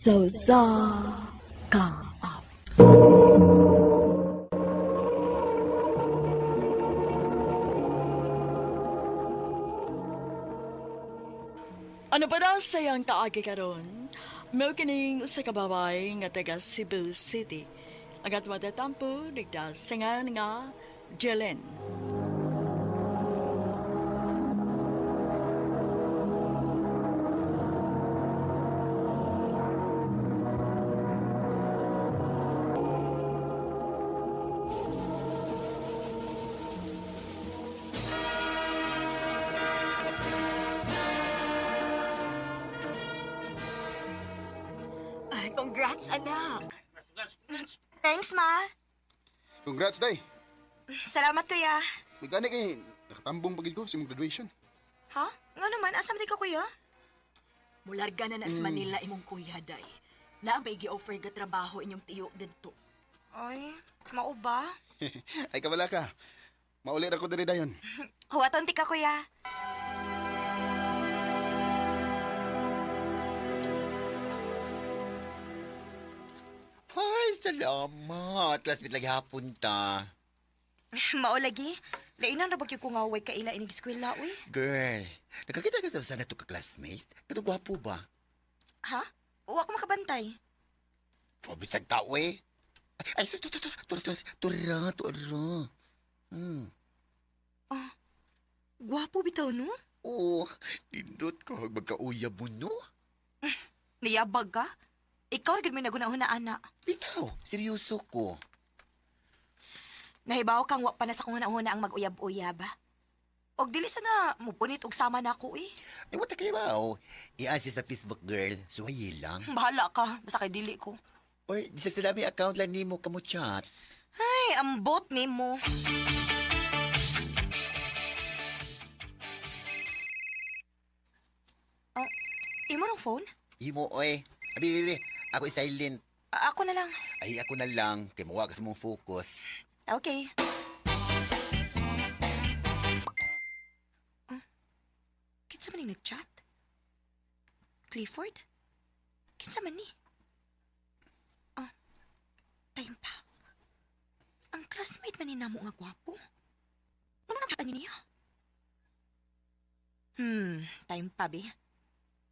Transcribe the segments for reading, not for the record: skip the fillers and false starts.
Sa usa ka awit. Ano pa daw sayang taagi karon? Mao kining usa ka babae nga taga Cebu City. Ang atong matatampo nagdasingan nga Jelen. Ay, congrats, anak. Thanks, ma. Congrats, day. Salamat, kuya. May gani kay nakatambong pagid ko sa imong graduation. Ha? Nga naman, asa man di ka, kuya? Mularga na na sa Manila imong kuya, day. Na may gi-offer ga trabaho inyong tiyo didto. Ay, mao ba? Ay kabala ka. Mauli ra ko diri dayon. Huwaton ti ka, kuya. Ay, salamat. Classmate lagi hapon ta. Mao lagi. Lainan ra ba gyud ko nga way kaila inig eskwela, uy? Girl, nakakita ka sa sana to ka classmate? Katong gwapo ba? Ha? Wa ko makabantay. Grabe tag tao eh. Ay, ay, tura, tura, tura, tura, tura. Gwapo bitaw, no? Oo, nindot ko. Magkauyab mo, no? Niyabag ka? Ikaw ra gyud may naguna-una, ana. Bitaw, seryoso ko. Nahibaw kang wa pa na sa kung huna-huna ang mag-uyab-uyab. Og dili sana mupunit og sama na ako, eh. Ay, what kayo ba? Oh, i-add siya sa Facebook, girl. Suwaye lang. Bahala ka, basta kay dili ko. Or, di sa salami account lang nimo kamo chat. Ay, ambot nimo. Oh, imo rong phone? Imo, oy. Abi, abi, abi. Ako i-silent. Ako na lang. Ay, ako na lang. Kay mawa ka sa mong focus. Okay. Oh, kinsa man ning nag-chat? Clifford? Kinsa man ni? Oh, time pa. Ang classmate man ni namo nga gwapo. Ano nang chat niya? Time pa be.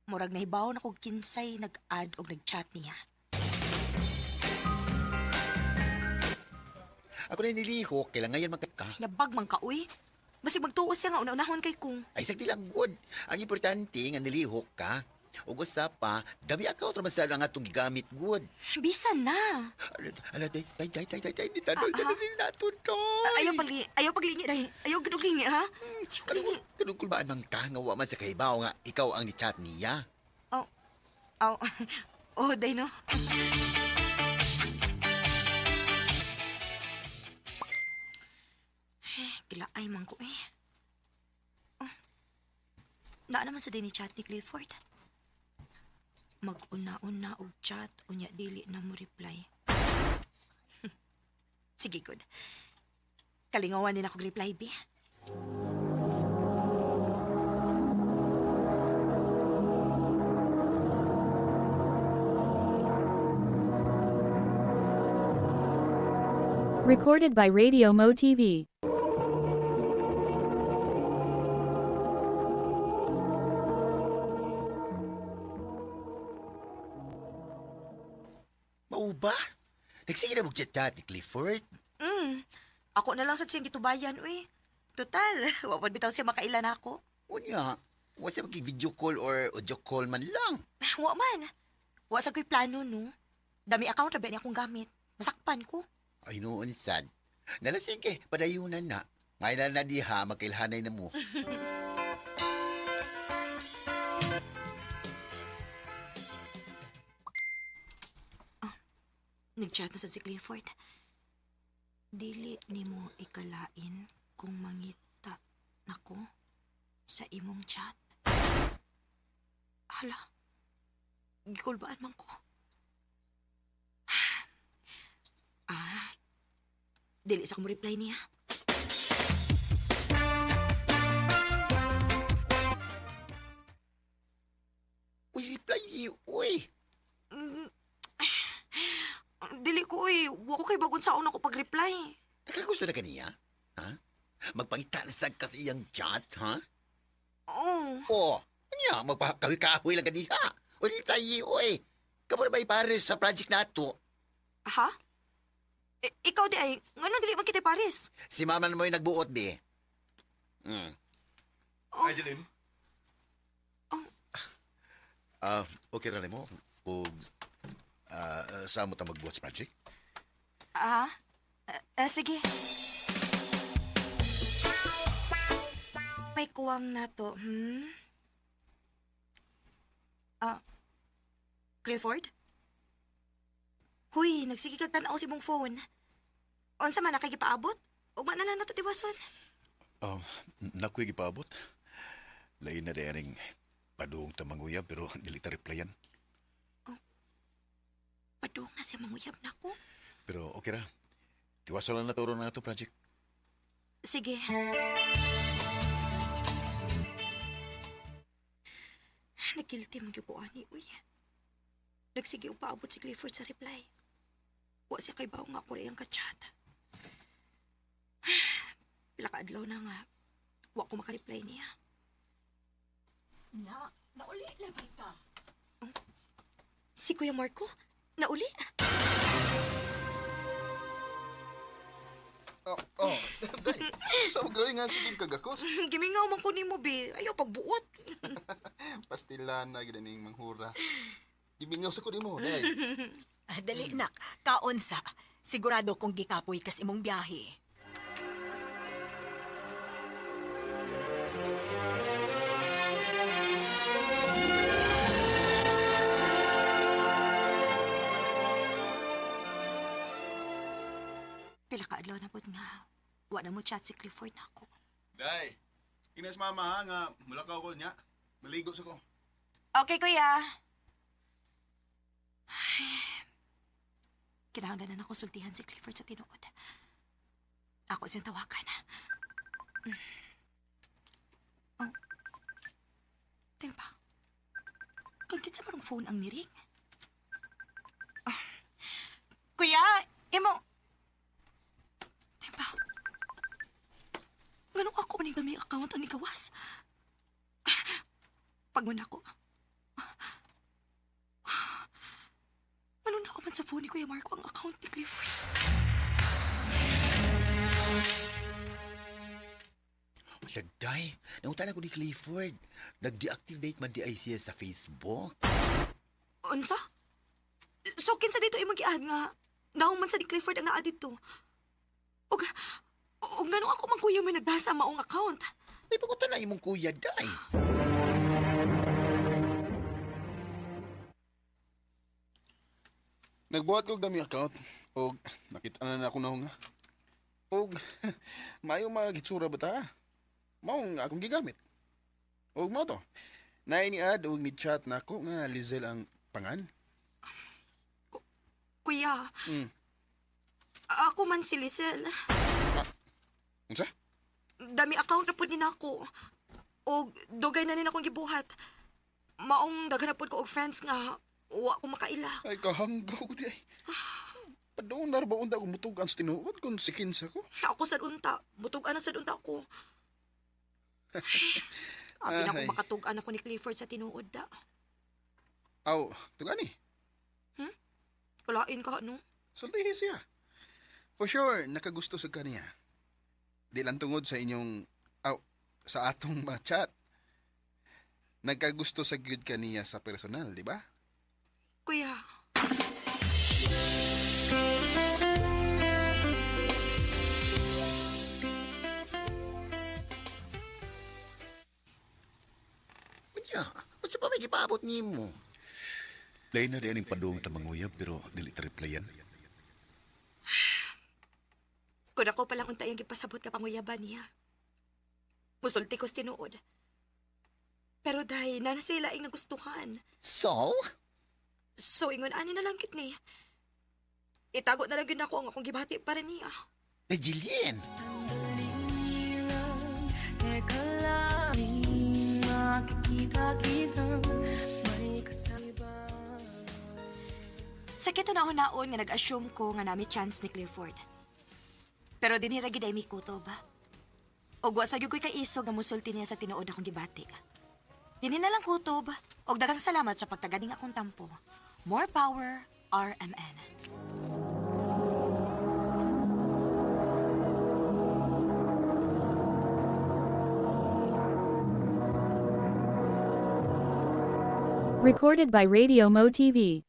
Murag nahibaw na kog kinsay nag-add og nag-chat niya. Ako na nilihok. Kailangan ngayon magka. Yabag man ka, uy. Basig magtuos siya nga una-unahon kay kung. Ay, sagdi lang good. Ang importante nga nilihok ka. Ug usa pa, dami account ra man sa nga atong gigamit good. Bisan na. Ala, ala, day, day, day, day, day, day, di tanong sa dili nato to. Ayaw pagli, ayaw paglingi dai. Ayaw gid og lingi ha. Kanong, kanong kulbaan man ka nga wa man sa kahibaw nga ikaw ang ni-chat niya. Oh. Oh. Oh, day no. Gilaay man ko eh. Oh. Naa naman sa day ni chat ni Clifford. Mag-una-una og chat unya dili na mo reply. Sige, good. Kalingawan din ako reply, be. Recorded by Radio Mo TV. Mao ba? Nagsige na mo chat ni Clifford. Ako na lang sa siyang gitubayan, uy. Total, wa bitaw siya makailan ako. Unya, wa siya maki-video call or audio call man lang. Wa man. Wa sa ko'y plano, no? Dami account ra ba niya akong gamit. Masakpan ko. Ay noon sad. Nala sige, padayunan na. May na na diha, magkailhanay na mo. Nag-chat na sa si Clifford. Dili nimo ikalain kung mangita nako sa imong chat. Hala, gikulbaan man ko. Ah, dili sa akong reply niya. Uy, reply niyo, uy. ko kay bagon sa ako pag-reply. Nakagusto na kaniya? Ha? Magpangita na sad ka sa iyang chat, ha? Oh. Oo. Anya, magpakahoy-kahoy lang ka diha. O reply, oy. Kamo na ba ipares sa project nato? Ha? Ikaw di ay, ngano dili man kita Paris? Si mama na mo yung nagbuot, be. Mm. Oh. Hi, Jeline. Oh. Ah, okay ra nimo kung sa mo ta magbuhat sa project? Ah? Sige. May kuwang na to, Ah, Clifford? Huy, nagsige kag tan-aw sa imong phone. Unsa man na kay gipaabot? Ugma na lang nato tiwason. Oh, nakoy gipaabot. Lain na di padung ta manguyab pero dili ta replyan. Padung na siya manguyab nako. Pero okay ra. Tiwason lang na to ron ang ato project. Sige. Nagkilti man gyud ko ani, uy. Nagsige og paabot si Clifford sa reply. Wa siya kay bawo nga ako rin ang kachat. Pila ka adlaw na nga. Wa ko makareply niya. Na, nauli lagi ka. Si Kuya Marco, nauli. Oh, day. Sa mo gawin nga sige kagakos. Gimingaw man ko nimo be. Ayaw pagbuot. Pastilan na gid ning manghura. Gimingaw sa ko nimo, day. Ah, dali nak, kaon sa. Sigurado kong gikapoy kas imong biyahe. Pila ka adlaw na pud nga. Wa na mo chat si Clifford nako. Day. Inas mama ha nga mulakaw ko niya. Maligo sa ko. Okay, kuya. Ay, kinahanglan na nakonsultihan si Clifford sa tinuod. Ako siyang tawagan. Oh. Tingin pa. Kagkit sa marong phone ang niring. Ah. Kuya, imo... Tingin pa. Ganun ako maning kami account ang ikawas. Pagmuna ko. Ano na man sa phone ni Kuya Marco ang account ni Clifford? Lagday, nangutan ako ni Clifford. Nag-deactivate man di ay siya sa Facebook. Unsa? So, kinsa dito imong giad nga nahuman sa ni Clifford ang naa dito? Og, og nganong ako man kuya may nagdasa maong account? May pagutan na imong kuya, day. Nagbuhat ko og dami account og nakita na na ako na nga. Og maayo mga gitsura ba ta? Mao nga akong gigamit. Og mao to. Naay ni add og ni chat na ako nga Lizelle ang pangan. Kuya, ako man si Lisel. Unsa? Dami account na pud ni nako. Og dugay na ni akong gibuhat. Maong daghan na pud ko og friends nga wa ko makaila. Ay kahanggaw ko di ay. Padung na ra ba unta ko mutug-an sa tinuod kung si kinsa ko? Ako sad unta, butug-an na sad unta ko. Abi na ko Ay. makatug-an ako ni Clifford sa tinuod da. Aw, tugani. Kalain ka no. Sultihi siya. For sure, nakagusto sa kaniya. Di lang tungod sa inyong, aw, sa atong mga chat. Nagkagusto sa gyud kaniya sa personal, di ba? Kuya, Unya, unsa pa may gipaabot nimo? Lain na di aning padung ta manguyab pero dili ta replyan. kung ako palang unta yung gipasabot ka panguyaban niya. Musulti ko sa tinuod. Pero dahil na sila ang nagustuhan. So? So ingon ani na lang gid ni. Itago na lang gyud nako ang akong gibati para niya. Eh, Jillian. Sa Sakit na hunaon nga nag-assume ko nga nami chance ni Clifford. Pero dinhi ra gid ay mikutob. Og wa sa gyud ko'y kaisog nga musulti niya sa tinuod akong gibati. Dinhi na lang kutob og daghang salamat sa pagtaganing akong tampo. More power, RMN. Recorded by Radio Mo TV.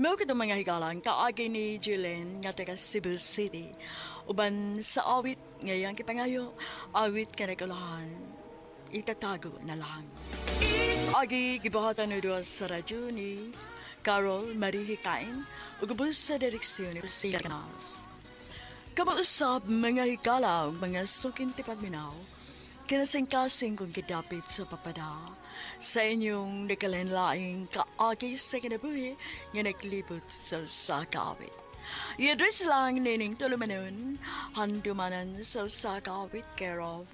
Mao kadtong mga higalang kaagi ni Jillian nga taga Cebu City. Uban sa awit ngayang kipangayo, awit ka nagulahan, itatago na lang. Agi gibuhatan ni duha sa radyo ni Carol Marie Hikain ug ubos sa direksyon ni Priscilla Canals. Kamausap mga higala ug mga suking tipagminaw, kinasingkasing kong gidapit sa papada sa inyong nakalanlaing kaagi sa kinabuhi nga naglibot sa usa ka awit. I-address lang nining tulumanon, handumanan sa usa ka awit, care of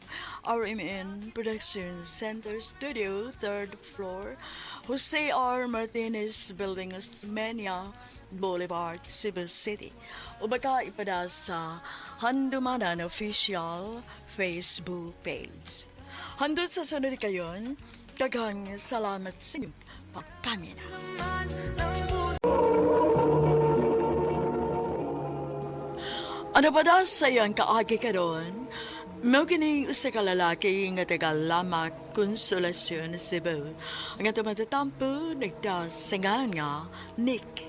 RMN Production Center Studio, 3rd floor, Jose R. Martinez Building, Osmeña Boulevard, Cebu City. O baka ipada sa Handumanan Official Facebook page. Handot sa sunod kayon, daghang salamat sa inyong pagpamina. Ano ba daw sa iyang kaagi karon? Mao kining usa ka lalaki nga taga Lamak, Consolacion, Cebu. Ang atong matatampo nagdasingan nga Nick.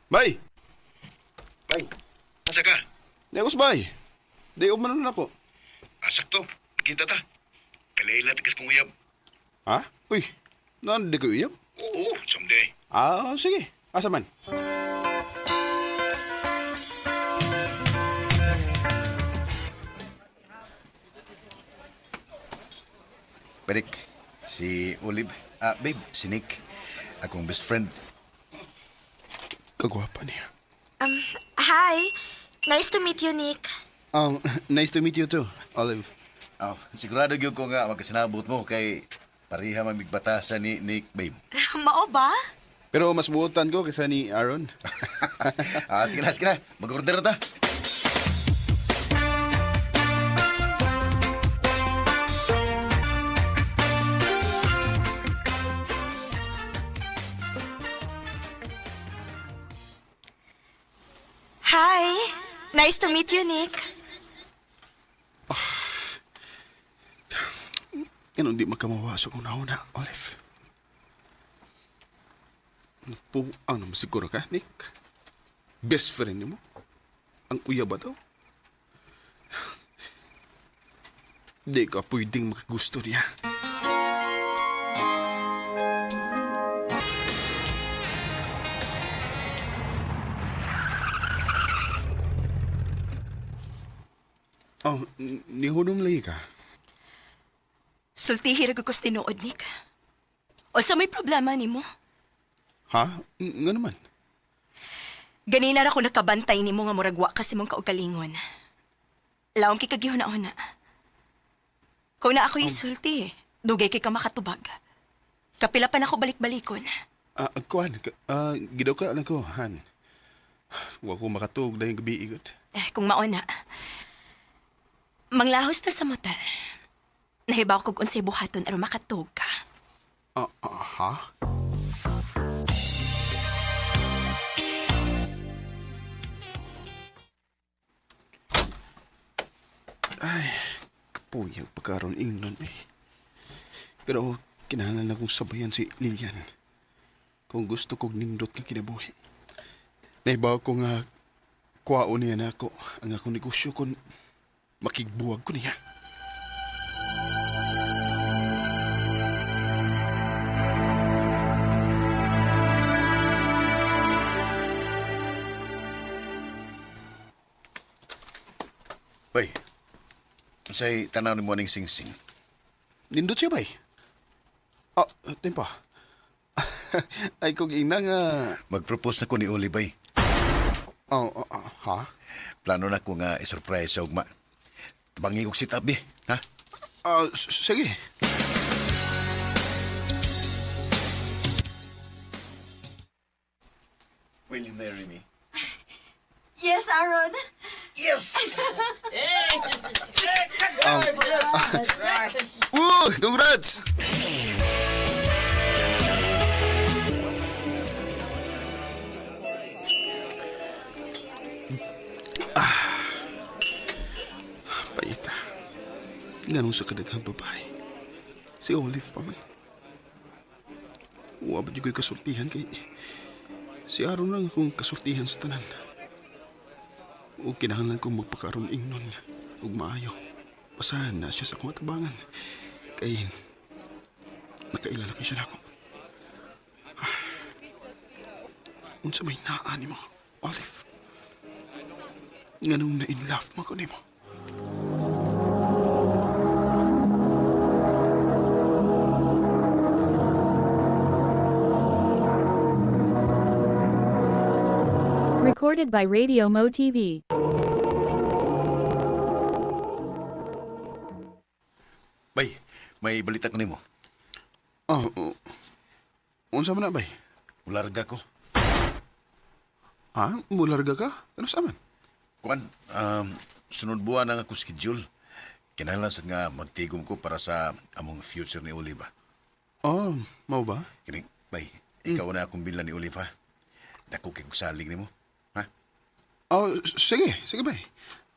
Bay! Bay, asa ka? Negos, bay! Di umanon na ako. Ah, sakto. Kita ta. Kalaila tikas kong uyab. Ha? Uy, naan di ko uyab? Oo, someday. Ah, sige. Asa man? Berik, si Olive. Ah, babe, si Nick. Akong best friend. Kagwapa niya. Hi! Nice to meet you, Nick. Nice to meet you too, Olive. Oh, sigurado gyud ko nga magkasinabot mo kay pareha man migbatasan ni Nick, babe. Mao ba? Pero mas buotan ko kaysa ni Aaron. Ah, sige na, sige na. Mag-order na ta. Hi! Nice to meet you, Nick. Yan, hindi magkamawasok kung nauna, Olive. Napuang naman siguro ka, Nick. Best friend niyo mo? Ang uya ba daw? Di ka pwedeng makagusto niya. Oh, nihunong lagi ka. Sultihi ra gyud ko sa tinuod, Nick. O sa may problema nimo? Ha? Nga naman. Ganina ra ko nakabantay nimo nga murag wa ka sa imong kaugalingon. Lawom kay kagihuna-huna. Kung na ako isulti, dugay kay ka makatubag. Kapila pa nako balik-balikon. Ah, kuan, gidaw ka lang ko, Han. Wa ko makatug dahil gabi igot. Eh, kung mauna. Manglahos ta sa motel. Nahibaw kog unsay buhaton aron makatug ka. Ah, ah, ha? Ay, kapuyag pagkaroon ingnon eh. Pero kinahanglan akong sabayan si Lilian. Kung gusto kong nindot nga kinabuhi. Nahibaw ko nga kuwaon niya na ako ang akong negosyo kung makigbuwag ko niya. Bay, say tanaw ni mo aning singsing. Nindot siya, bay. Ah, tempa. Ay, kung ina nga... Mag-propose na ko ni Oli, bay. Oh, oh, oh, ha? Plano na ko nga i-surprise sa ugma. Tabangi og sit up, eh. Ha? Ah, sige. Will you marry me? Yes, Aaron. Yes! Woo! Congrats! Ah, paita. Ganun sa kadaghang babae. Si Olive pa man. Wa ba di ko'y kasultihan kay... Si Aaron lang akong kasultihan sa tanan. O kinahanglan kong magpakaroon ingnon ug maayo. Basahan na siya sa akong atabangan. Kay nakaila na kay siya nako. Ah. Unsa may naa nimo, Olive? Nganong na in love man ko nimo? Recorded by Radio Mo TV. Bay, may balita ko nimo. Oh, oh. Unsa man na bay? Mularga ko. Ha? Mularga ka? Ano sa man? Kuan, sunod buwan ang ako schedule. Kinahanglan sad nga magtigom ko para sa among future ni Olive. Ba? Oh, mao ba? Kini, bay, ikaw na akong bilan ni Olive, ha? Dako kay kog salig nimo. Ha? Oh, sige, sige bay.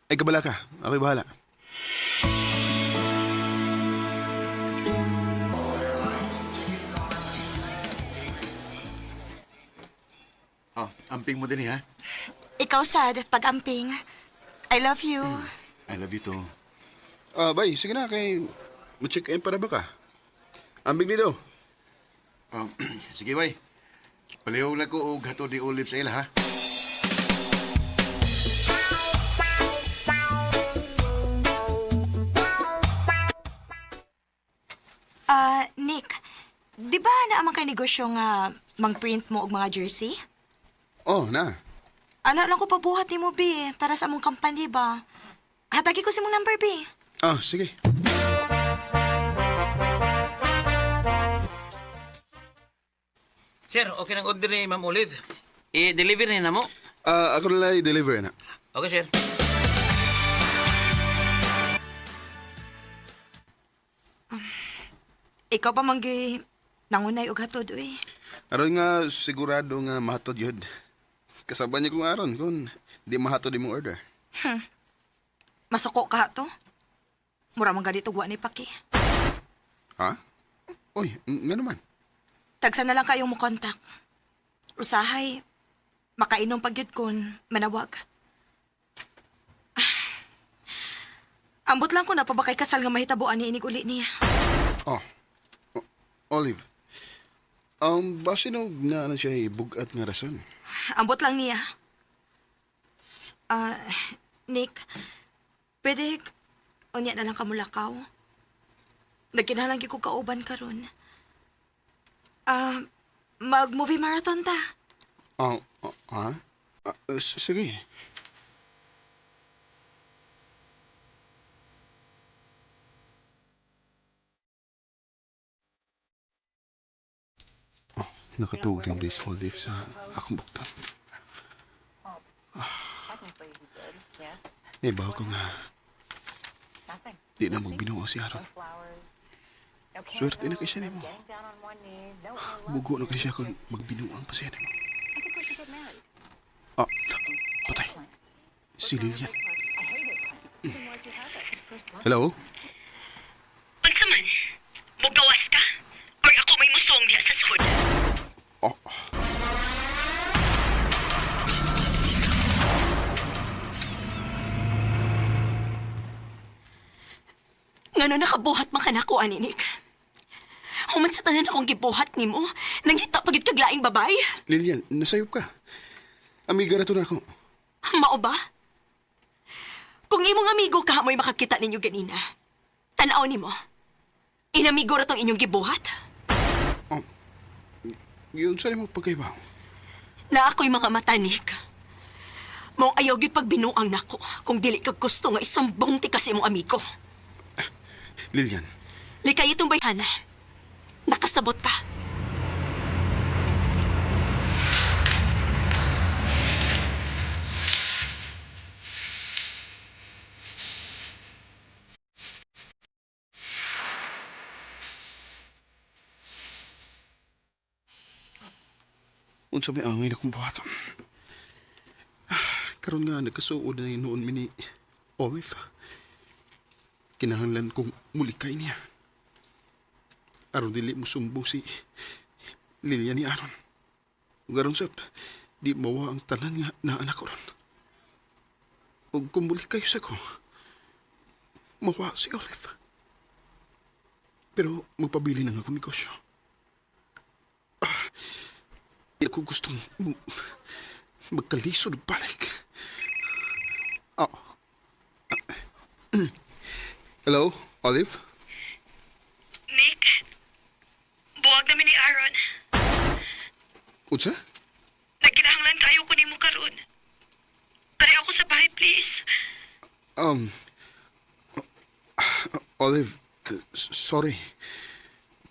Ay kabala ka. Ako'y bahala. Oh, amping mo din eh, ha? Ikaw, sad, pag-amping. I love you. I love you too. Ah, bay, sige na kay mo-check in para ba ka? Ambig nito. Oh, sige, bay. Palihog lang ko og hatod ni Olive sa ila, ha? Ah, Nick, di ba naamang kay negosyo nga mang-print mo og mga jersey? Oh, na. Ano lang ko pabuhat ni mo, B, para sa among company ba? Hatagi ko si mong number, B. Ah, sige. Sir, okay nang order ni Ma'am Olive. I-deliver ni na mo. Ah, ako na lang i-deliver na. Okay, sir. Ikaw pa manggi nangunay og hatod, uy. Aron nga sigurado nga mahatod yun. Kasaba niya kong aron kung di mahatod imong order. Masuko ka to. Mura man ganito wa ni paki. Ha? Uy, nga naman. Tagsa na lang kayong mo kontak. Usahay, makainom pag yun kon manawag. Ah. Ambot lang ko na pa ba kay kasal nga mahitabuan ni inig uli niya. Oh, Olive. Basin og na na siya bugat nga rason. Ambot lang niya. Ah, Nick, pwede unya na lang kamulakaw. Nagkinahanglan gyud ko kauban karon. Ah, mag-movie marathon ta. Oh, oh, ha? Ah, sige. Oh, nakatuog rin this Olive sa akong buktan. Ah. Ibaw ko nga. Di na magbinuo si Aaron. Swerte na kay siya nimo. Bugo na kay siya kung magbinuang pa siya nimo. Ah, patay. Si Lilian. Hello? Unsa man? Mugawas ka? Or ako may musong diha sa sud? Oh. Ngano nakabuhat man ka nako ani Nick? Human sa tanan akong gibuhat nimo, nanghita pagid kag laing babay. Lilian, nasayop ka. Amiga ra to na ako. Mao ba? Kung imong amigo ka mo'y makakita ninyo ganina, tanaw nimo. Inamigo ra tong inyong gibuhat. Oh, yun sa mo pagkaibaw. Na ako'y mga matanik. Mao ayaw gyud pagbinuang nako kung dili ka gusto nga isumbong ti kasi imong amigo. Lilian, Likay itong bayhana. Nakasabot ka. Unsa may angay na kong buhaton. Ah, karon nga nagkasuod na noon mi ni Olive. Kinahanglan kong mulikay niya. Aron dili mo sumbong si Lilia ni Aaron. Ug aron sab, di mawa ang tanan nga naanak ko ron. Ug kung mulikay sa ko, mawa si Olive. Pero magpabili na nga akong negosyo. Di ko gustong magkalisod og balik. Oh. Hello, Olive? Nick, buwag namin ni Aaron. Unsa? Nagkinahanglan kayo ko nimo karon. Pare ako sa bahay, please. Um, Olive, sorry.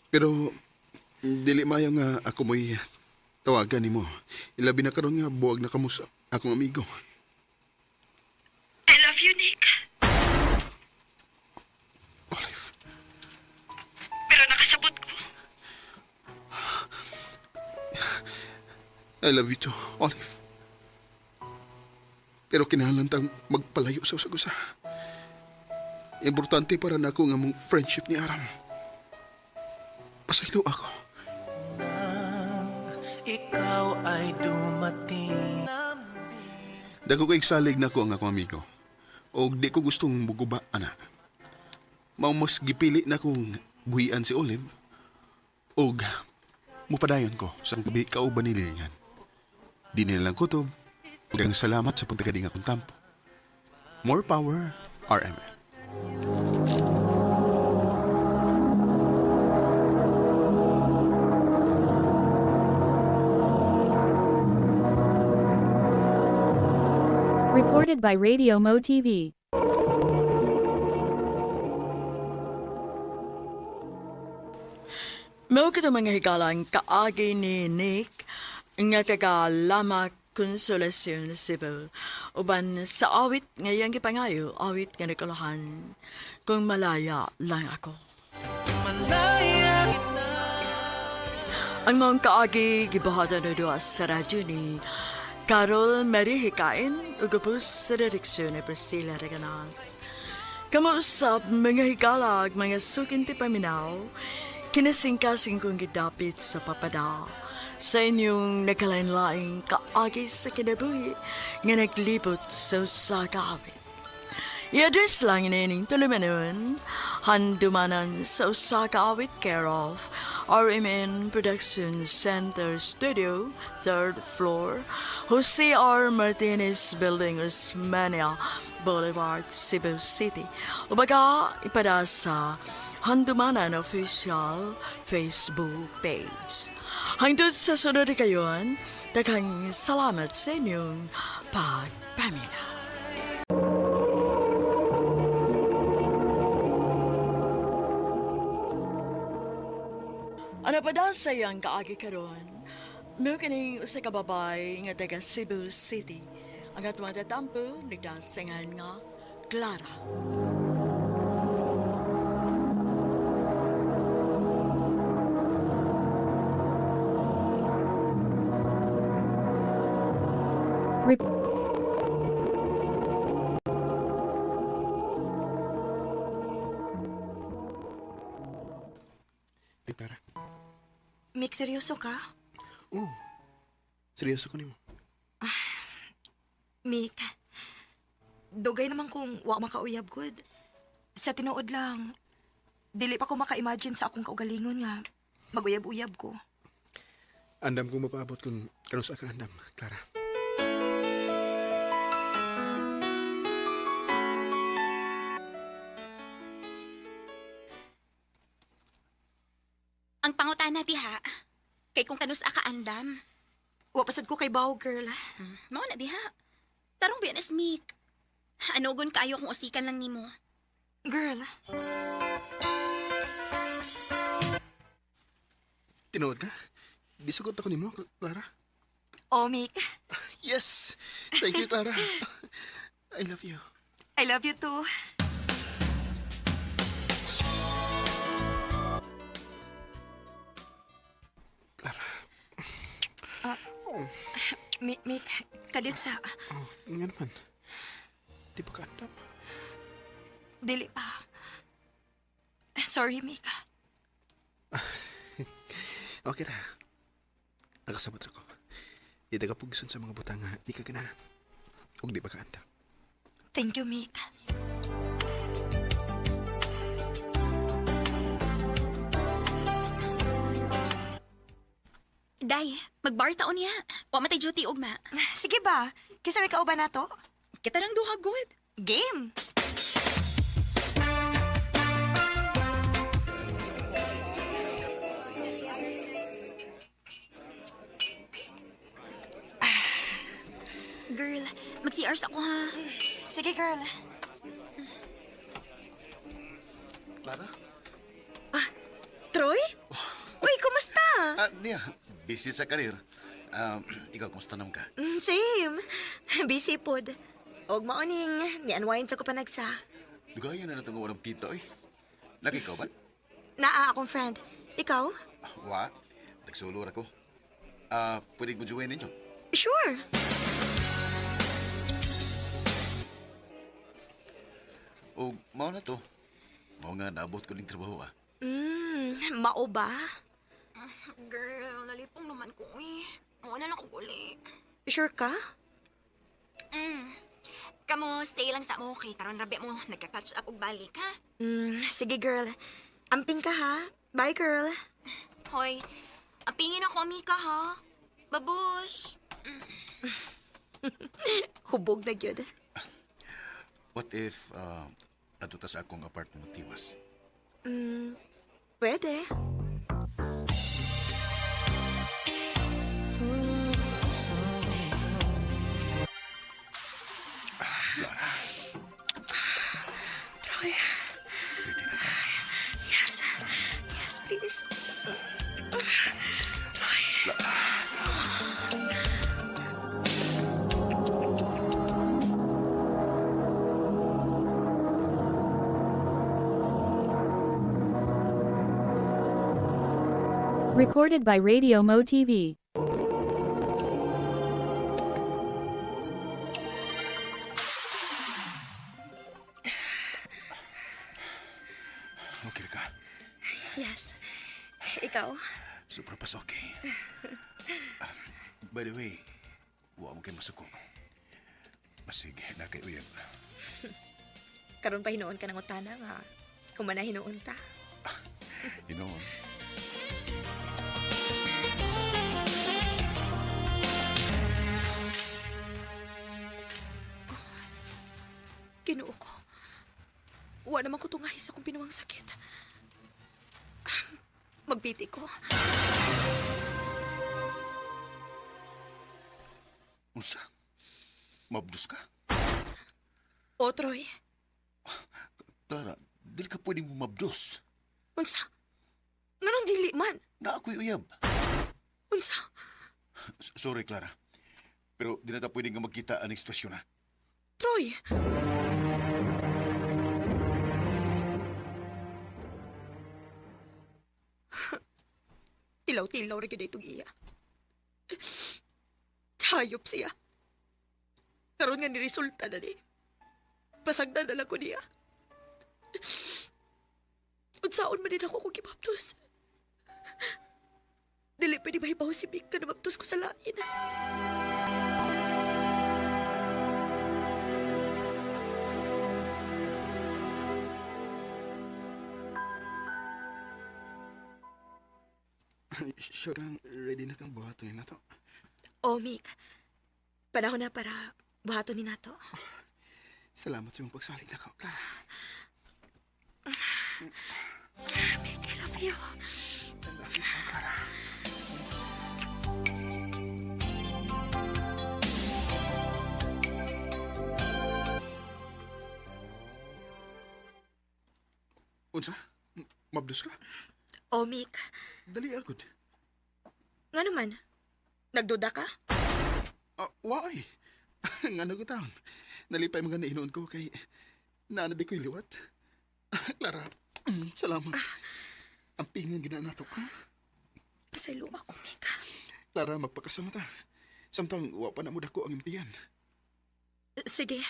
Pero, dili mayo nga ako mo'y tawagan nimo. Ilabi na karon nga buwag na kamo sa akong amigo. I love you, Nick. Olive, Pero nakasabot ko. I love you too, Olive. Pero kinahanglan tang magpalayo sa usag-usa. Importante para nako nga mong friendship ni Aram. Pasaylo ako. Ikaw ay dumating. Dako kay salig nako ang akong amigo. Og di ko gustong muguba ana. Mao mas gipili na kong buhian si Olive. Og mupadayon ko sa gabi kauban ni Lilian. Di nila lang kutob. Ug ang salamat sa pagtagading akong tampo. More power, RMN. Recorded by Radio Mo TV. Mao kita mga higalang kaagi ni Nick nga taga Lamak Consolacion Cebu. Uban sa awit ngayang gipangayo, awit nga nakalahan kung malaya lang ako. Malaya Ang mga kaagi gibuhatan na duha sa radyo ni Carol Mary Hikain ug ubos sa direksyon ni Priscilla Reganas. Kamausap mga higalag, mga sukinti paminaw, kinasingkasing kong gidapit sa papada sa inyong nagkalain-laing kaagi sa kinabuhi nga naglibot sa usa ka awit. I-address lang ining tulumanon, handumanan sa usa ka awit care of RMN Production Center Studio, third floor, Jose R. Martinez Building, Osmania Boulevard, Cebu City. Ubaga, ipada sa Handumanan Official Facebook page. Hangtod sa sunod kayon, daghang salamat sa inyong pagpaminaw. Ano pa daw sa iyang kaagi karon? Mao kining usa ka babay nga taga Cebu City. Ang atong tatampo nagdasingan nga Clara. Ay, Clara. Mick, seryoso ka? Oo. Seryoso ko nimo. Mick, dugay naman kung wa makauyab good. Sa tinuod lang, dili pa ko maka-imagine sa akong kaugalingon nga maguyab-uyab ko. Andam kong mapaabot kung kanus ka andam, Clara. Ang pangutana diha, kay kung kanus ka andam. Wa pasad ko kay Bao, girl. Mao na diha. Tarong biya na si Mick. Anogon kaayo kung usikan lang nimo. Girl, Tinuod ka? Disugot ako nimo, Clara. oh, Mick. Yes! Thank you, Clara. I love you. I love you too. Clara. Mick, kadiyot sa... Oh, nga naman. Di pa ka andam. Dili pa. Sorry, Mick. Okay ra. Nakasabot ra ko. Di ta ka pugson sa mga butang nga di ka ganahan. Ug di pa ka andam. Thank you, Mick. Day, magbar taon niya. Wa matay duty ugma. Sige ba? Kisa may kauban na to? Kita lang duha good. Game! Girl, mag-CRs ako ha. Sige, girl. Clara? Troy? Uy, kumusta? Ah, niya, busy sa karir. Ikaw, kumusta naman ka? Same. Busy pod. Og maoning, ni-unwind sa ko panagsa. Lugayan na natong walang tito eh. Nakikaw ba? Naa akong friend. Ikaw? Wa, nagsulo ra ko. Ah, pwede ko join ninyo. Sure. O, mao na to. Mao nga, naabot ko ning trabaho ah. Mao ba? Girl, nalipong naman ko eh. Muna lang ko uli. Sure ka? Kamo, stay lang sa mo kay karon rabi mo nagka-catch up og balik ha. Sige, girl. Amping ka ha. Bye, girl. Hoy, apingin ako Mika ha. Babush. Hubog na gyud. What if, ato ta sa akong apartment tiwas? Pwede. Troy. Pwede na ta. Yes. Yes, please. Recorded by Radio Mo TV. Okay ra ka. Yes. Ikaw? Super pas okay. Ah, by the way, wa mo kay masuko. Basig, na kay uyab. Karon pa hinuon ka ng utana nga. Kung man na hinuon ta. Hinoon. Ginoo ko. Wa naman ko tungahi sa akong pinuwang sakit. Magbiti ko. Unsa? Mabdus ka? O, Troy. Clara, dili ka pwedeng mabdus. Unsa? Nganong dili man? Na ako'y uyab. Unsa? Sorry, Clara. Pero di na ta pwedeng nga magkita aning sitwasyon ha. Troy! Tilaw-tilaw rin yun itong iya. Hayop siya. Karon nga niresulta na ni. Pasagdan na lang ko niya. Unsaon man din ako kung gibaptos. Dili pwede mahibaw si Victor na baptos ko sa lain. Sure kang ready na kang buhaton na to. Oh, Mick. Panahon na para buhaton ni nato. Salamat sa iyong pagsalig na ka, Clara. Mick, I love you. Unsa? Mabdos ka? O, Mick. Dali agad. Nga naman? Nagduda ka? Ah, why? Nga na ko taon. Nalipay mga nainoon ko kay naanabi ko'y liwat. Clara, salamat. Ang pingang ginanato ka. Pasaylo ako, Mick. Clara, magpakasal na ta. Samtang wa pa na mo dako ang imtiyan. Sige.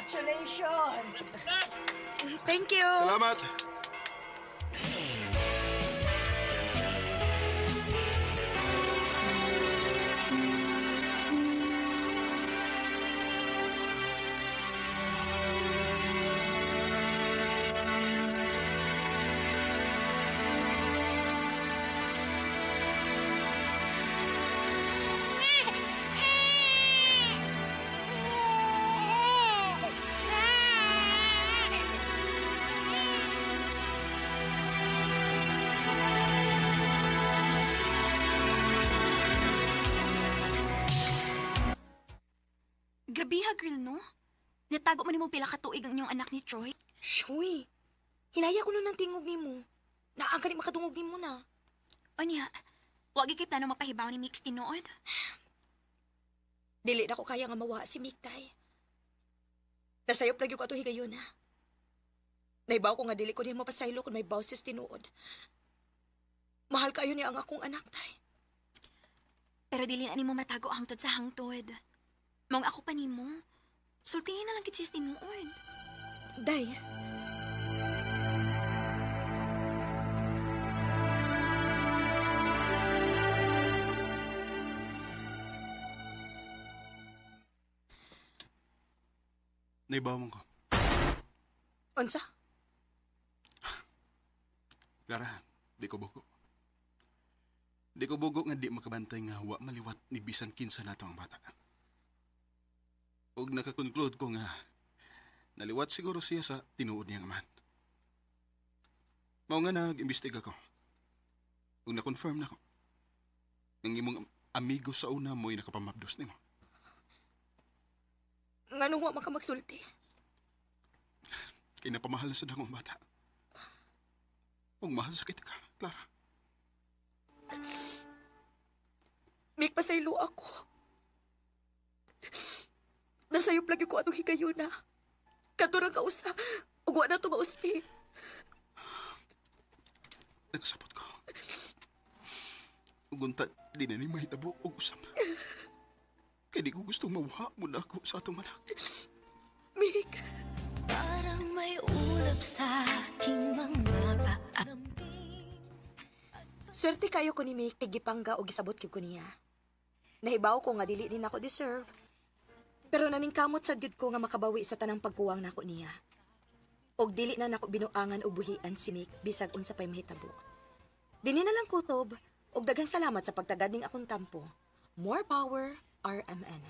Congratulations! Thank you. Salamat! Grabe ha, girl, no? Natago man nimo pila ka tuig ang inyong anak ni Troy. Shuy. Hinaya ko nun ang tingog nimo. Naa ka ni makadungog nimo na. Onya, wag kay plano mapahibaw ni Mix tinuod. Dili na ko kaya nga mawa si Mick, tay. Nasayop lagi ko ato higayon na. Naibaw ko nga dili ko din mapasaylo kung may boses tinuod. Mahal kayo niya ang akong anak, tay. Pero dili na nimo matago hangtod sa hangtod. Mong ako pa nimo. Sultihin na lang kit siya tinuod. Day. Naibaw man ko. Unsa? Clara, di ko bugo. Di ko bugo nga di makabantay nga wa maliwat ni bisan kinsa nato ang bata. Og nakakonclude ko nga naliwat siguro siya sa tinuod niyang amahan. Mao nga nag-imbestiga ko. Ug na-confirm na ko. Ang imong amigo sa una mo'y nakapamabdos nimo. Nganong wa man ka magsulti? Kay napamahal na sa akong bata. Ug mahal sa kita ka, Clara. Mick, pasaylo ako. Nasayop lagi ko atong higayon na. Katurang kausa. Ug wa na to mauspi. Nagsapot ko. Ug unta, di na ni mahitabo og usap. Kay di ko gustong mawha mo na ako sa atong anak. Mick. Parang may ulap sa aking mga paa. Swerte kayo ko ni Mick, tigipangga o gisabot gyud ko niya. Nahibaw ko nga dili din ako deserve. Pero naningkamot sad gyud ko nga makabawi sa tanang pagkuwang nako niya. Og dili na nako binuangan o buhian si Mick bisag unsa pay mahitabo. Dini na lang kutob og daghang salamat sa pagtagad ning akong tampo. More power, RMN.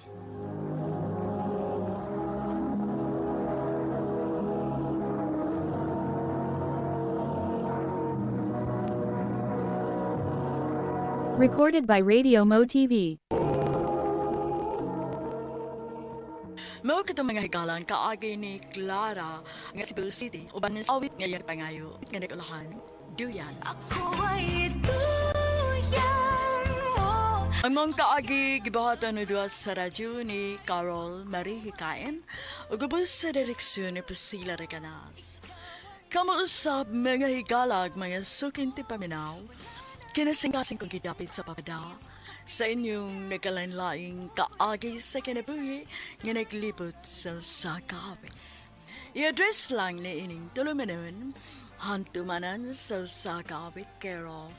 Recorded by Radio Mo TV. Mao katong mga higalan kaagi ni Clara nga Cebu City uban sa awit nga iyang pangayo nga nagulahan duyan. Ako ay duyan mo. Ang mga kaagi gibuhatan ni duha sa radyo ni Carol Marie Hikain ug ubos sa direksyon ni Priscilla Recanas. Kamuusap mga higalag mga sukinti paminaw, kinasing-kasing kong gidapit sa papada sa inyong nagkalain-laing kaagi sa kinabuhi nga naglibot sa sakawin. I-address lang ni ining tulumanon, hantumanan sa Sagawit care of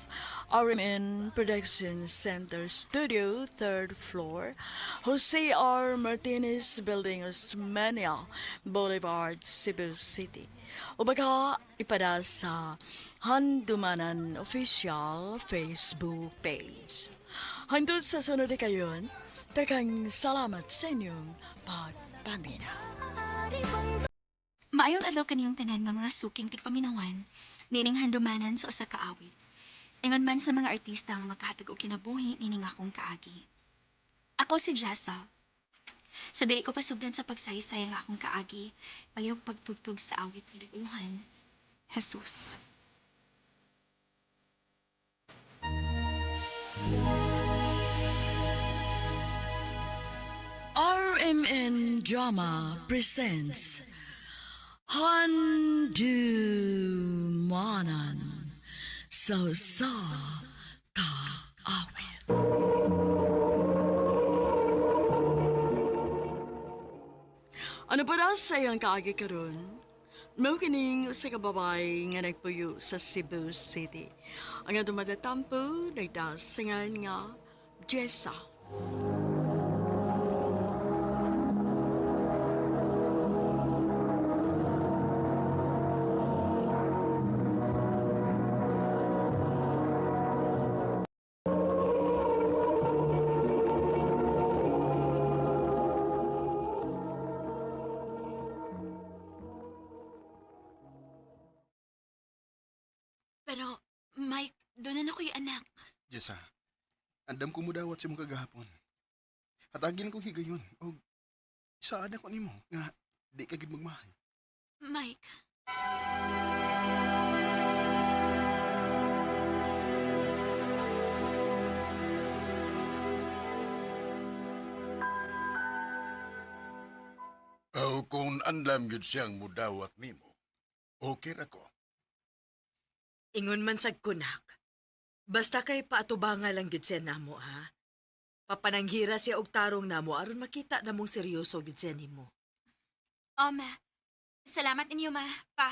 RMN Production Center Studio, 3rd floor, Jose R. Martinez Building, Osmeña Boulevard, Cebu City. O baka ipada sa Handumanan Official Facebook page. Hangtod sa sunod kayon, Daghang salamat sa inyong pagpamina. Maayong adlaw kaniyong tanan nga mga suking tigpaminawan, nining handumanan sa usa ka awit. Ingon man sa mga artista nga makahatag og kinabuhi nining akong kaagi. Ako si Jessa. Sa dili ko pasugdan sa pagsaysay ang akong kaagi, palihog pagtugtog sa awit nga nag-uluhan. Jesus. RMN Drama presents Handumanan sa sa kaawit. Ano pa daw sa iyang kaagi karon? Mao kining usa ka babae nga nagpuyo sa Cebu City. Ang atong matatampo nagdasingan nga Jessa. Pero, Mike, doon na ako'y anak. Jessa, andam ko mo dawat sa mong kagahapon. Hatagin kong higayon og saan ako nimo nga di ka gid magmahal. Mike. O kung andam gyud siyang mudawat nimo, okay ra ko. Ingon man sad kunak. Basta kay paatubanga lang gid siya namo ha. Papananghira siya og tarong namo aron makita namong seryoso gid siya nimo. Oh, ma. Salamat ninyo, ma. Pa.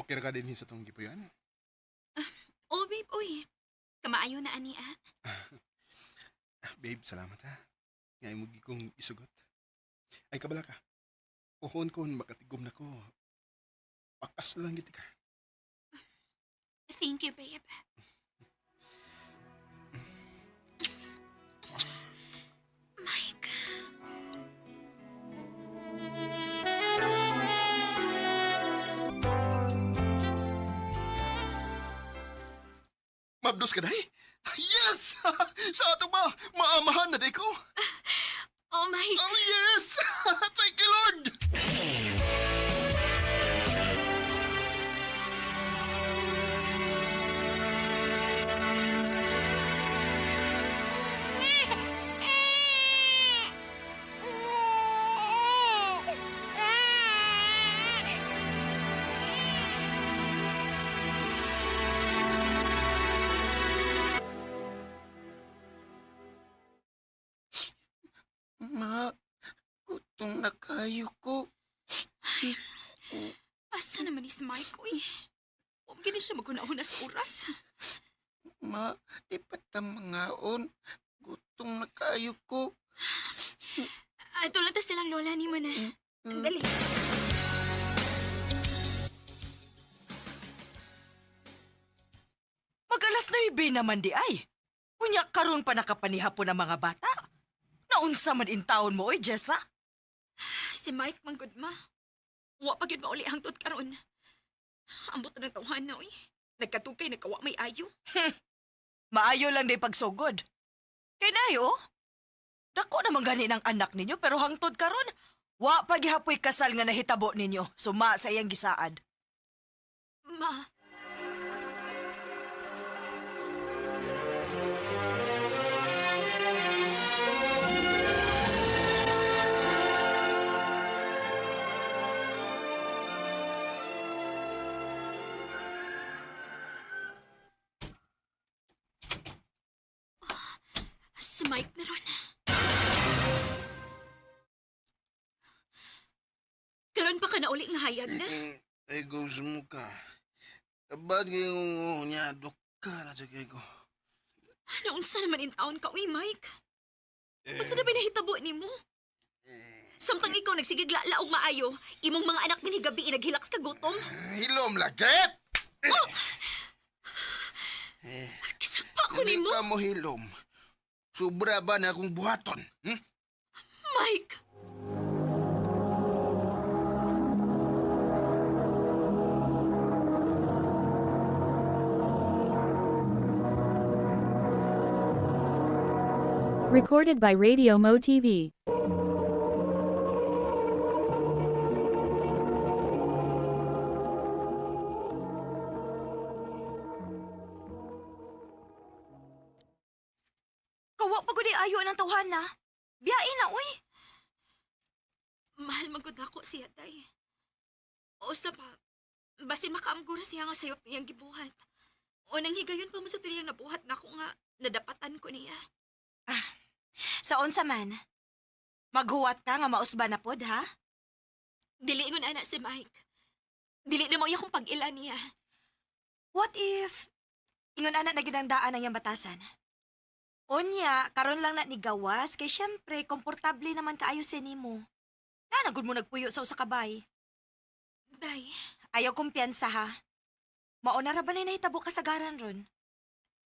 Okay ra ka dinhi sa tong gipuyan? Oh, babe, uy. Kamaayo na ani, ah. Babe, salamat ha. Nga imo gid kong isugot. Ay kabala ka. Uhon ko makatigom na ko. Pakas lang gid ka. Thank you, babe. Mike. Mabdos ka day? Yes! Sa ato ba? Maamahan na day ko. Oh, Mike. Oh yes! Thank you Lord! Ma, gutom na kayo ko. Asa naman ni si Mike, uy? Huwag gini siya maguna-una sa oras. Ma, di pa ta mangaon. Gutom na kayo ko. Ato lang ta silang lola ni mo na. Dali. Mag alas 9 naman di ay. Unya karon pa nakapanihapon ang mga bata. Naunsa man intawon mo oy, Jessa? Si Mike manggod ma. Wa pa gyud mauli hangtod karon. Ambot na ng tawhan na, uy. Nagkatukay, nagkawa may ayo. Maayo lang di pagsugod. Kay nayo, oh. Dako naman gani ng anak ninyo pero hangtod karon, wa pa gihapoy kasal nga nahitabo ninyo suma sa iyang gisaad. Ma. Si Mike na ron. Karon pa ka na uli nga hayag na. Ay, gusto mo ka. Abad ngayong niya, dok ka na sa ko. Naunsa naman in taon ka, uy, Mike? Unsa na ba nahitabo nimo? Samtang ikaw nagsigigla og maayo, imong mga anak dinhi gabi inaghilaks ka gutom. Hilom lagit! Oh! Kisapa ko Dili nimo? ka mo hilom. Sobra ba na akong buhaton? Hmm? Mike! Recorded by Radio Mo TV. Kawa pa gud ayo ng tawhana. Biyain na uy. Mahal man gud ako siya, day. O sa pa, basin makaamgura siya nga sayop niyang gibuhat. O nang higayon pa mo sa tiniyang nabuhat na ako nga nadapatan ko niya. Sa unsa man. Maghuwat ka nga mausba na pod ha? Dili ingon ana si Mike. Dili na mo iya kong pag-ila niya. What if ingon ana na ginangdaan ang iyang batasan? Unya, karon lang na ni gawas kay syempre komportable naman kaayo sa nimo. Na gud mo nagpuyo sa usa ka bay. Day, Ayaw kumpiyansa ha. Mauna ra ba na nahitabo kasagaran ron?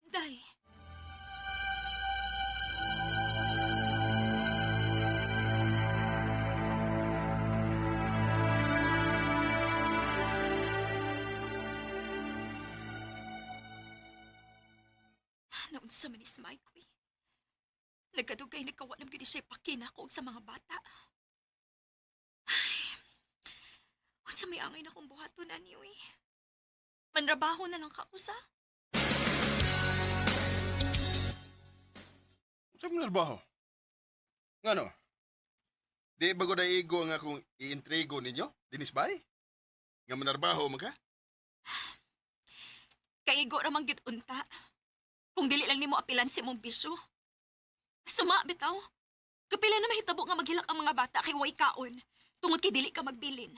day. Naunsa man ni si Mike, uy. Nagkadugay nagkawalam gyud siya pakina ko sa mga bata. Ay, unsa may angay na kong buhaton ani, uy. Manrabaho na lang ka ko sa. Sa mga trabaho? Ngano? Di ba ko naigo nga akong iintrigo ninyo, Dinis Bay? Nga manarbaho man ka? Kaigo ra man gyud unta. Kung dili lang nimo apilan si imong bisyo. Suma bitaw. Kapila na mahitabo nga maghilak ang mga bata kay way kaon tungod kay dili ka magbilin.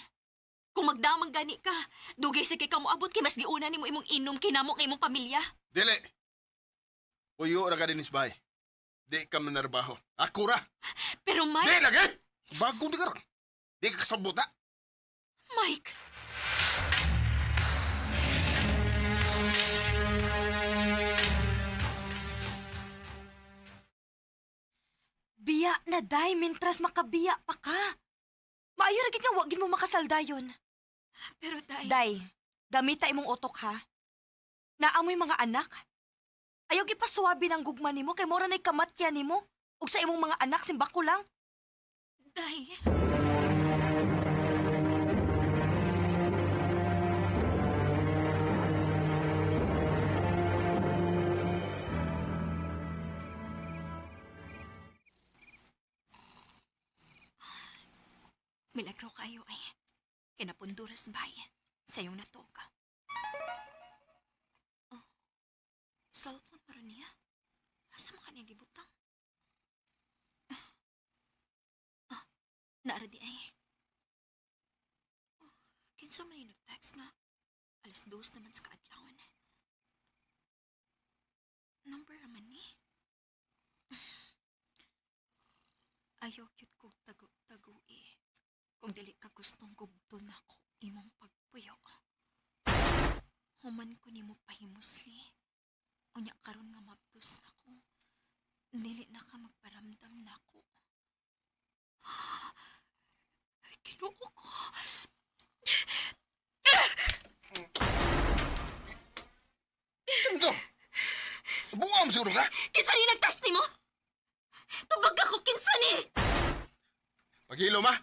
Kung magdamang gani ka, dugay sa kay ka moabot kay mas giuna nimo imong inom kay namo nga imong pamilya. Dili! Puyo ra ka, Dinis Bay. Di ka manarbaho. Ako ra! Pero Di Mike, lagi! Bago di ka ron. Di ka kasabot ha? Mike, Biya na day mintras makabiya pa ka. Maayo ra gid nga wa gid mo makasaldayon. pero day, Day, gamita imong utok ha. Naamoy mga anak. Ayaw gipaswabi ng gugma nimo kay mora na'y kamatya nimo ug sa imong mga anak simbako lang. day. Milagro kayo ay. Kinapunduras bay. Sa iyong natoka. Oh, cellphone pa rin niya. Asa mo kanya gibutang? Ah, naara di ay. Oh, kinsa man yung nag-text nga. 2:00 naman sa kaadlawan. Number naman ni. Ayaw cute kog tago-tago eh. Kung dili ka gustong gubton ako imong pagpuyo. Human ko nimo pahimusli. Unya karon nga mabdos na ko. Dili na ka magparamdam nako. Ay, Ginoo ko. Saan to? Buam siguro ka? Kinsa ni nag-text nimo? Tubag ako kinsa ni. Paghilom ha?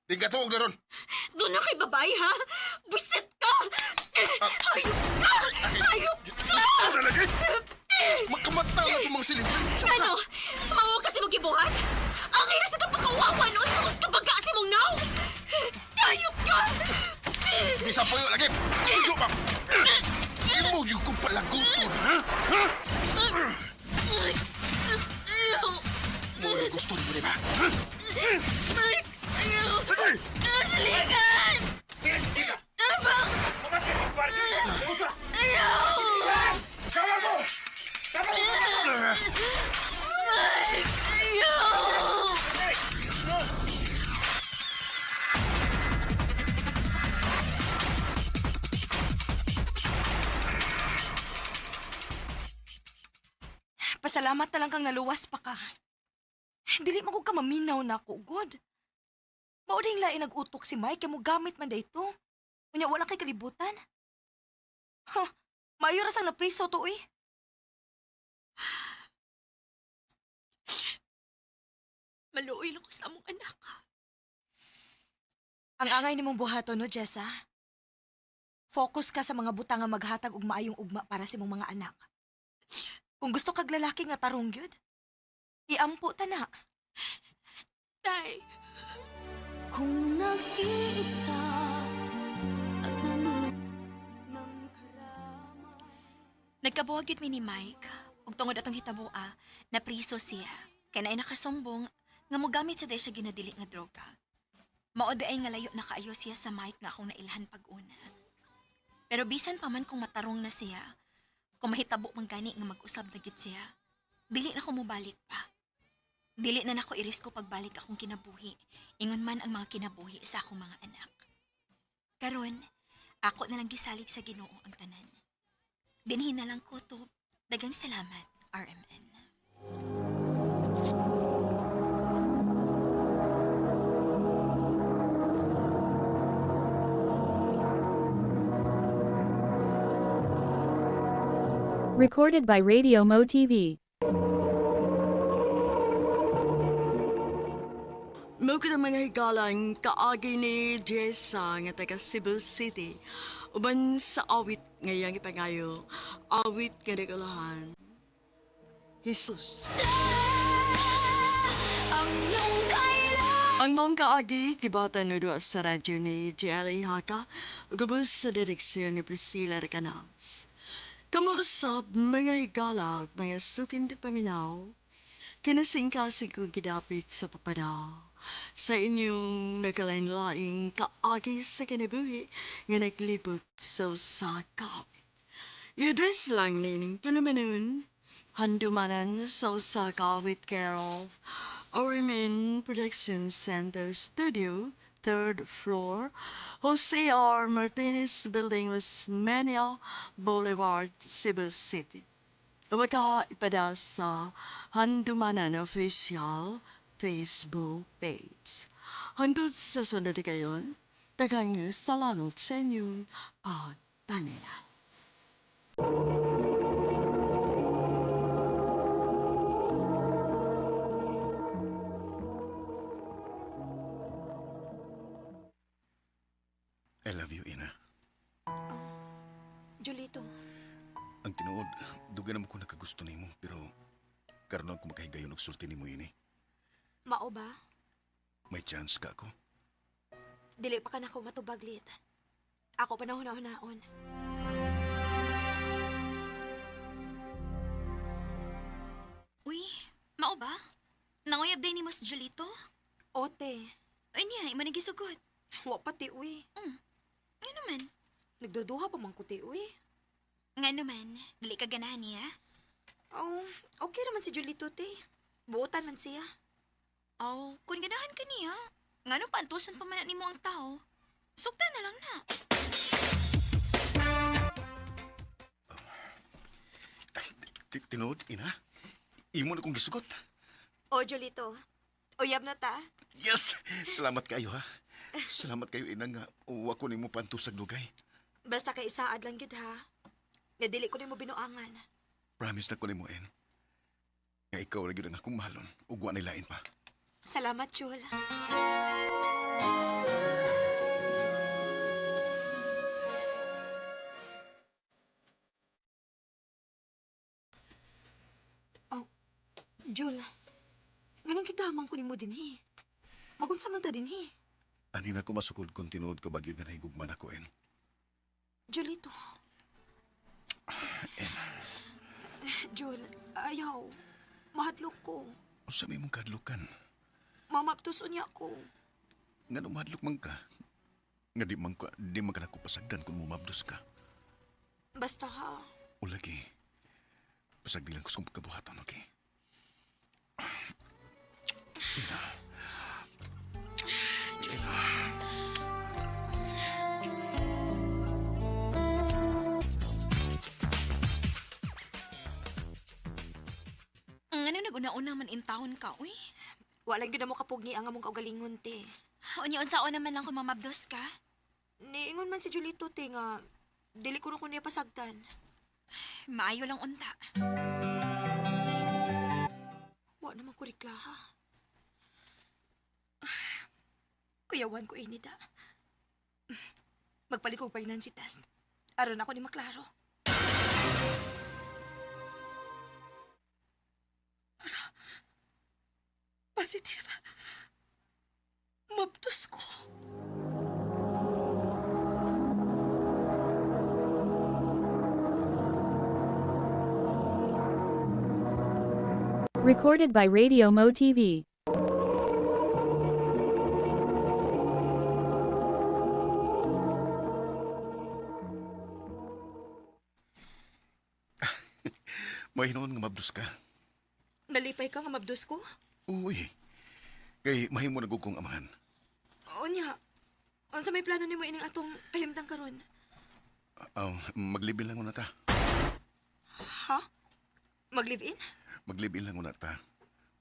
Di ka tuog na ron. Doon na kay babae ha. Buisit ka. Hayop ka. Hayop ka. Ano lagi? Makamata na itong mga silid. Ano? Mao kasi mo gibuhat? Ang hirap sa kapakawawa noon tungos ka baga si mong naw! Hayop ka! Di sa puyo lagi. Igo pa. Imo yung kong palaguton, ha? Ha? Mo yung gusto mo, di ba? Ha? Sige! Asligan! Abang! Ayaw! Mike! Ayaw! Salamat na lang kang naluwas pa ka. Dili man ko ka maminaw na ako, God. Mao ding lain nag-utok si Mike kay mo gamit man dayto. Unya wala kay kalibutan. Ha, maayo ra sang napriso to uy. Maluoy lang ko sa among anak. Ang angay nimong buhaton no, Jessa. Focus ka sa mga butang nga maghatag og maayong ugma para sa imong mga anak. Kung gusto kag lalaki nga tarong gyud, iampo ta na. Tay, Kung nag-iisa at nalulung ng karamay. Nagkabuwag gyud mi ni Mike. Ug tungod atong hitaboa, napriso siya. Kay naay nakasumbong nga mogamit sa day siya ginadili nga droga. Mao di ay nga layo na kaayo siya sa Mike nga akong nailhan pag-una. Pero bisan pa man kung matarong na siya, kung mahitabo man gani nga mag-usab na gyud siya, dili na ko mobalik pa. Dili na nako irisko pagbalik akong kinabuhi, ingon man ang mga kinabuhi sa akong mga anak. Karon, ako na lang gisalig sa Ginoo ang tanan. Dinhi na lang ko to. Dagang salamat, RMN. Recorded by Radio Mo TV. Mao ka na mga higalang kaagi ni Jessa nga taga Cebu City. Uban sa awit ngayang ipangayo, awit nga nagulahan. Jesus. Ang maong kaagi, gibatan no sa radyo ni Jelly Haka, gubos sa direksyon ni Priscilla Recanas. Kamuusap mga higala, mga sukin di paminaw, kinasingkasing kong gidapit sa papada. Sa inyong nagkalain-laing kaagi sa kinabuhi nga naglibot sa usa ka awit. I-address lang nining tulumanon, handumanan sa usa ka awit care of RMN Production Center Studio, 3rd floor, Jose R. Martinez Building, Osmeña Boulevard, Cebu City. Waka ipada sa Handumanan Official Facebook page. Hangtod sa sunod kayon, daghang salamat sa inyong pagpaminaw. I love you, Ina. Julito, Ang tinuod, dugay naman ko nakagusto nimo, pero karon ako makahigayon og sulti nimo ini. mao ba? May chance ka ako. Dili pa ka nako matubaglit. Ako pa na huna-hunaon. Uy, mao ba? Nanguyab day ni Mas Julito? Ote, Ay niya, ima nagisugot. wa pa ti uy. Nga naman. Nagduduha pa man ko ti uy. Nga naman, dili ka ganahan niya. Oh, okay naman si Julito te. Buotan man siya. Aw, kung ganahan ka niya, ngano paantusan pa man na nimo ang tao? Sugta na lang na. Tinuod, Ina? Imo na kong gisugot. O Julito, uyab na ta. Yes! Salamat kayo, ha? Salamat kayo, Ina, nga wa ko nimo pantusag dugay. Basta kay isaad lang gyud ha. Nga dili ko nimo binuangan. Promise na ko nimo, En. Nga ikaw ra gyud ang akong mahalon ug wa lain pa. Salamat, Jul. Oh, Jul. Nganong gigamang ko nimo dinhi? Magunsa man ta dinhi? Ani na ko masukod kung tinuod ka ba gyud nga nahigugma nako, En. Julito. En, Jul, ayaw. Mahadlok ko. unsa may imong kadlukan? Mamaptos unya ko. Ngano mahadlok man ka? Nga di man ka nako pasagdan kung mumabdos ka. Basta ha. O lagi, pasagdi lang ko sa kabuhaton, okay? Ina. Ina. Una-una man intawon ka, uy. Wala gyud mo kapugni ang among kaugalingon, te. Unya unsaon naman lang kung mamabdos ka? Niingon man si Julito, te, nga dili ko na ko niya pasagdan. Maayo lang unta. Wa naman ko reklaha. Kuyawan ko ini da. Magpalikog pregnancy test. Aron ako ni maklaro. Ara, positive. Mabdos ko. Recorded by Radio Mo TV. Mahinoon nga mabdos ka. Nalipay ka nga mabdos ko? Uy. Kay mahimo na gud kong amahan. Unya, unsa may plano nimo ining atong kahimtang karon? Maglibil lang una ta. Ha? Mag-live-in? Maglibil lang una ta.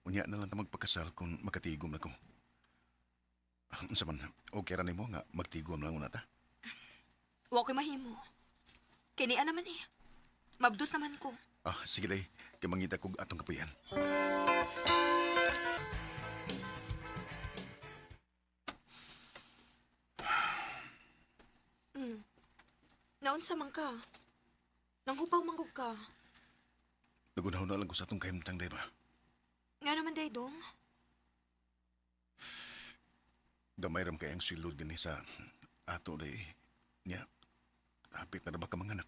Unya na lang ta magpakasal kung makatigom na ko. Unsa man, okay ra nimo nga magtigom lang una ta. Wa ko'y mahimo. Kinian naman eh. Mabdos naman ko. Ah, sige day, kay mangita kog atong kapuyan. Naunsa man ka? Nanghupaw man gud ka. Nagunaw na lang ko sa atong kahimtang, day ba? Nga naman day dong. Gamay ram kay ang silod din sa ato day. Nya, hapit na ra ba ka manganak?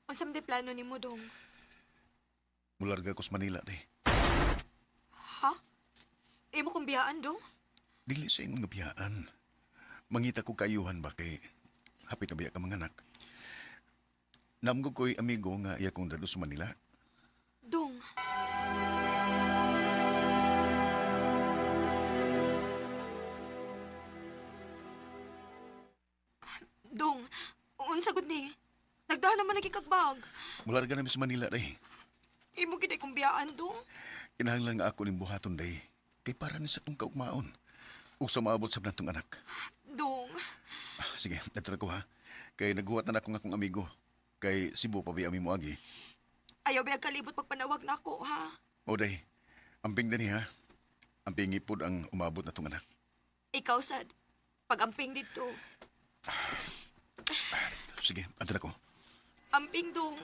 Unsa man day plano nimo dong? Mularga ko sa Manila day. Ha? Imo kong biyaan dong? Dili sa ingon nga biyaan. Mangita ko kaayuhan ba kay hapit na biya ka manganak. Namgo ko'y amigo nga iya kong dalo sa Manila. Dong. Dong, unsa gud ni? Nagdahan naman lagi kag bag. Mularga na mi sa Manila day. Imo gid ay kong biyaan dong. Kinahanglan nga ako ning buhaton day. Kay para ni sa tong kaugmaon. Ug sa maabot sa natong anak. Dong. Ah, sige, natira ko ha. Kay naghuwat na akong akong amigo. Kay Cebu pa biya mi moagi. Ayaw biya kalibot pagpanawag nako ha. O day, amping dani ha. Amping ipod ang umabot na tong anak. Ikaw sad. Pag-amping dito. Sige, adto na ko. Amping dong.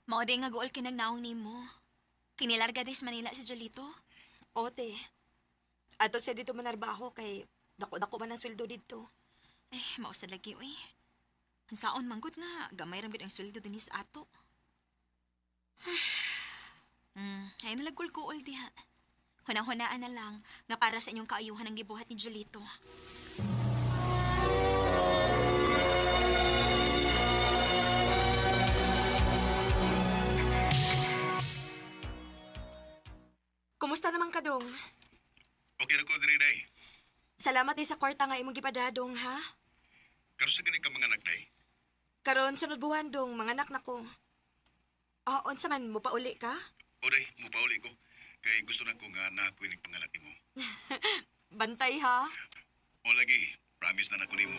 Mao di nga guol kinagnaong nimo. Kinilarga des Manila si Jolito. Ote. Ato siya dito manarbaho kay dako-dako man ang sweldo dito. Eh, mao sad lagi uy. Unsaon man gud nga gamay ra gud ang sweldo dinhi sa ato. Ay nalagul-guol diha. Hunang-hunaan na lang nga para sa inyong kaayuhan ang gibuhat ni Jolito. Kumusta naman ka dong? Okay na ko diri day. Salamat sa kwarta nga imong gipadadong ha. Karon sa gani ka mga anak day. Karon sunod buwan dong mga anak nako. Ah, unsa man mo pauli ka? O day, mupauli ko. Kay gusto na ko nga na ako ining panganak nimo. Bantay ha. O lagi, promise na nako nimo.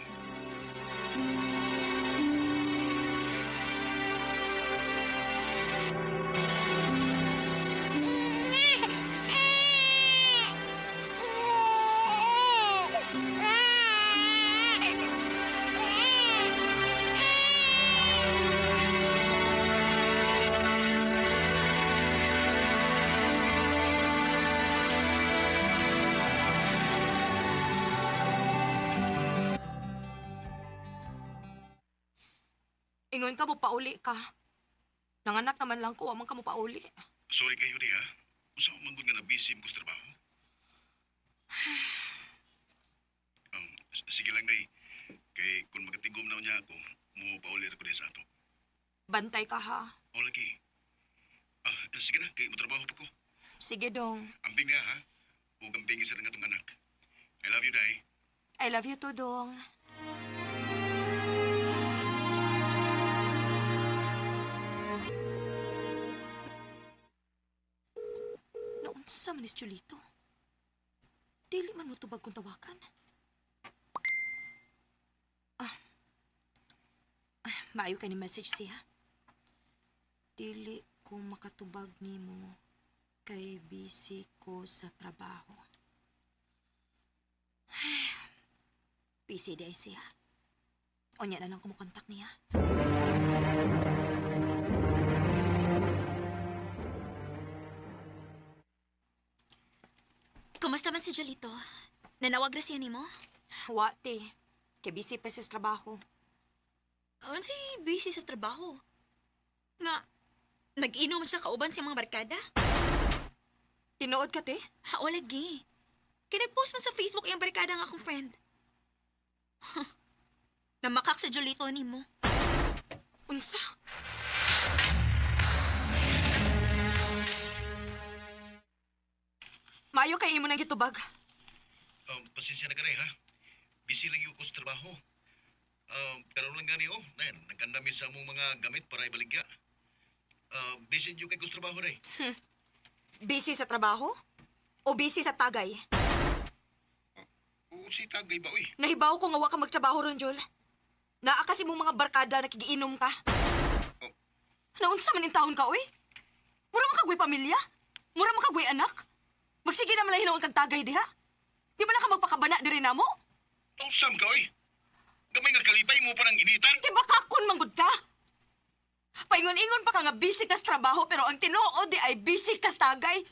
Ingon ka mo pauli ka. Nanganak naman lang ko, wa man ka mo pauli. Sorry kayo di ha. Usa man gud nga na busy ko sa trabaho. Sige lang day. Kay kung makatigom na niya ako, mo pauli ra ko di sa ato. Bantay ka ha. O lagi. Ah, sige na, kay motrabaho pa ko. Sige, dong. Amping niya, ha? Ug amping isa nga atong anak. I love you, Day. I love you too, dong. Naunsa man ni si Julito? Dili man mo tubag kung tawakan. Ah. Ah, maayo kay ni message siya. Dili ko makatubag nimo kay busy ko sa trabaho. Busy di ay siya. Unya na lang kumukontak niya. Kumusta man si Jolito? Nanawag ra siya nimo? Wa, te. Kay busy pa siya sa trabaho. Unsay busy sa trabaho? Nga, nag-inom siya kauban sa mga barkada? Tinuod ka, te? Ha, wala gi. Kay nag-post man sa Facebook iyang barkada nga akong friend. Namakak sa Jolito nimo. Unsa? Maayo kay imo nang gitubag. Pasensya na ka ha? Busy lang yung ko sa trabaho. Pero lang gani, oh. Nayan, nagkandami sa among mga gamit para ibaligya. Busy yung kay ko sa trabaho, Day. Busy sa trabaho? O busy sa tagay? Oo, si tagay ba, uy? Nahibaw ko nga wa ka magtrabaho ron, Jol. Naa kasi mong mga barkada nakigiinom ka. Oh. Naunsa man in taon ka, uy? Mura makagway pamilya? Mura makagway anak? Magsige na man lang hinuon kag tagay diha? Di ba lang ka magpakabana diri namo? Tausam ka, uy. Gamay nga kalipay mo pa ng initan. Di ba kakon manggod ka? Paingon-ingon pa ka nga busy ka sa trabaho pero ang tinuod di ay busy ka sa tagay.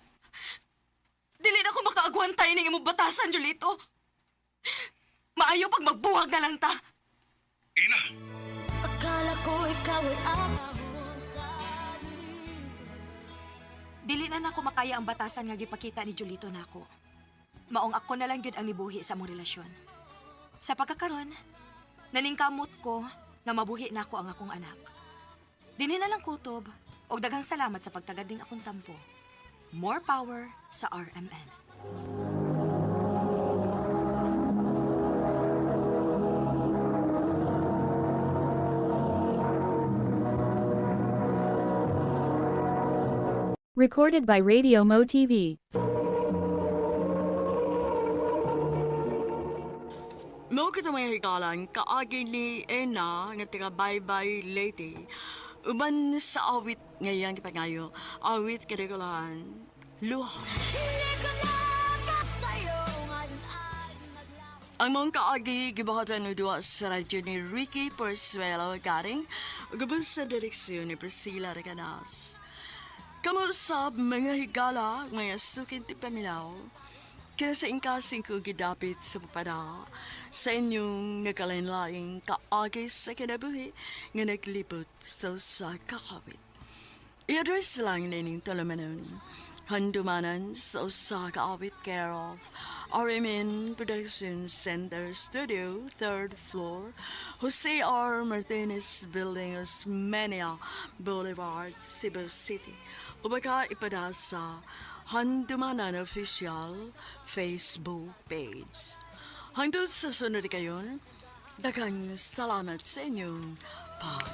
Dili na ko makaagwantay ning imong batasan, Julito. Maayo pag magbuhag na lang ta. Ina, Akala ko ikaw ay ako sa Dili na nako makaya ang batasan nga gipakita ni Julito nako. Maong ako na lang gyud ang nibuhi sa among relasyon. Sa pagkakaron, naningkamot ko nga mabuhi nako ang akong anak. Dinhi na lang kutob og daghang salamat sa pagtagad ning akong tampo. More power sa RMN. Recorded by Radio Mo TV. Mao kita mga higalan, kaagi ni Ena nga taga Baybay Leyte. Uban sa awit ngayang gipangayo, awit kadagulahan, luha. Hindi ko na sa'yo ngayon ay naglaho. Ang mong kaagi gibuhatan og duwa sa radyo ni Ricky Porsuelo Garing, ug sa direksyon ni Priscilla Recanas. Kamo sab mga higala, mga sukin ti paminaw, kaya sa ingkasing ko gidapit sa papada, sa inyong nagkalain-laing kaagi sa kinabuhi nga naglibot sa usa ka kawit. I-address lang nining tulumanon. Handumanan sa usa ka awit care of RMN Production Center Studio, 3rd floor, Jose R. Martinez Building, Osmeña Boulevard, Cebu City. O baka ipada sa Handumanan Official Facebook page. Hangtod sa sunod kayon, daghang salamat sa inyong pag